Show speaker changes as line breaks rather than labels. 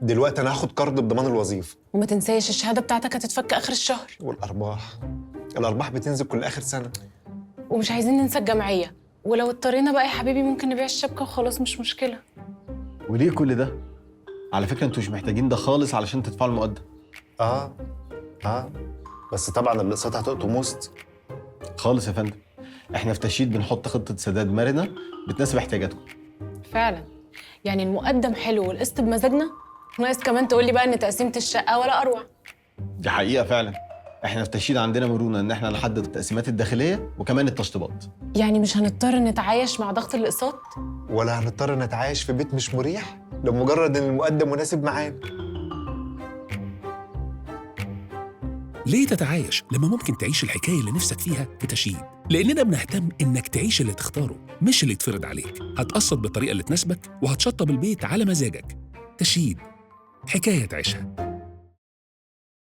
دلوقتي انا هاخد قرض بضمان الوظيفة.
وما تنساش الشهادة بتاعتك هتتفك اخر الشهر.
والارباح، الارباح بتنزل كل اخر سنة.
ومش عايزين ننسى الجمعية، ولو اضطرينا بقى يا حبيبي ممكن نبيع الشبكة وخلاص، مش مشكلة.
وليه كل ده؟ على فكرة انتوا مش محتاجين ده خالص علشان تدفعوا المقدم.
اه اه، بس طبعا الاقساط هتقطم وسط
خالص يا فندم. احنا في تشييد بنحط خطه سداد مرنه بتناسب احتياجاتكم.
فعلا، يعني المقدم حلو والقسط بمزاجنا. ناقص كمان تقولي بقى ان تقسيمه الشقة ولا اروع.
دي حقيقة فعلا، احنا في تشييد عندنا مرونة ان احنا نحدد التقسيمات الداخلية وكمان التشطيبات.
يعني مش هنضطر نتعايش مع ضغط الاقساط،
ولا هنضطر نتعايش في بيت مش مريح لمجرد ان المقدم مناسب معانا.
ليه تتعايش لما ممكن تعيش الحكاية اللي نفسك فيها في تشييد؟ لأننا بنهتم إنك تعيش اللي تختاره مش اللي يتفرض عليك. هتقسط بالطريقة اللي تناسبك وهتشطب البيت على مزاجك. تشييد، حكاية تعيشها.